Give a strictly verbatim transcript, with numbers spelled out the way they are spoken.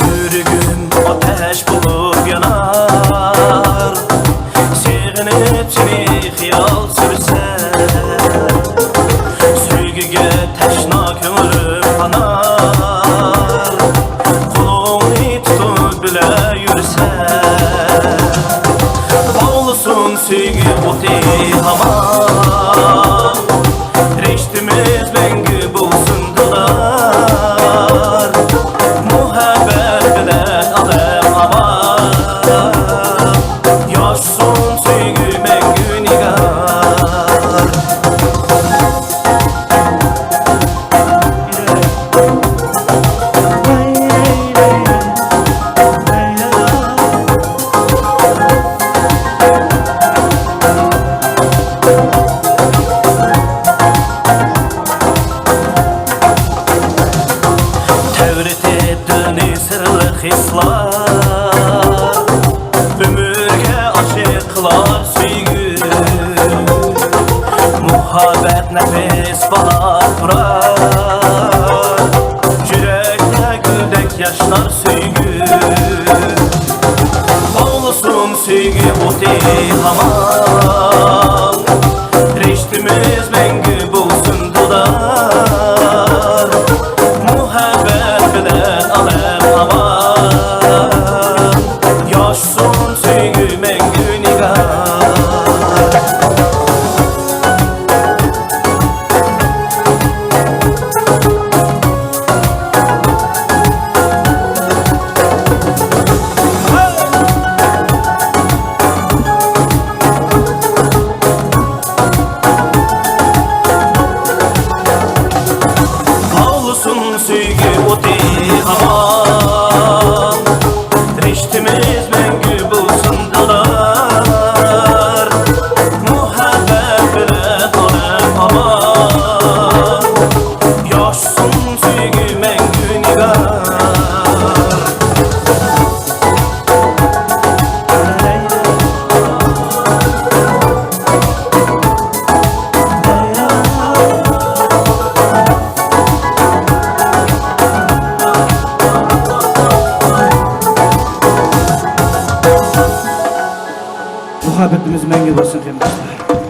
يۈرىكىم ئاتەش بولۇپ يانار، سېغىنىپ سېنى خىيال سۈرسەم. سۆيگۈگە تەشنا كۆڭلۈم قانار، قولۇڭنى تۇتۇپ بىلە يۈرسەم. ئاۋلىسۇن سۆيگۈ ئوتى ھامان، رىشتىمىز مەڭگۈ بولسۇن دىلدار. مۇھەببەت بىلەن ئالەم ئامان، ياشىسۇن سۆيگۈ مەڭگۈ نىگار. تەۋرىتىپ دىلنى سىرلىق ھېسلار، ئۆمۈرگە ئاشىق قىلار سۆيگۈ. مۇھەببەت نەپىس باھار پۇرار، يۈرەكتە گۈلدەك ياشنار سۆيگۈ. ئاۋلىسۇن سۆيگۈ ئوتى ھامان، رىشتىمىز مەڭگۈ بولسۇن دىلدار. مۇھەببەت بىلەن ئالەم ئامان، ياشىسۇن سۆيگۈ مەڭگۈ نىگار. ئاۋلىسۇن سۆيگۈ ئوتى ھامان، رىشتىمىز مەڭگۈ بولسۇن دىلدار. مۇھەببەت بىلەن ئالەم ئامان، ياشىسۇن سۆيگۈ مەڭگۈ نىگار. مۇھەببىتىمىز مەڭگۈ بولسۇن، قېرىنداشلار.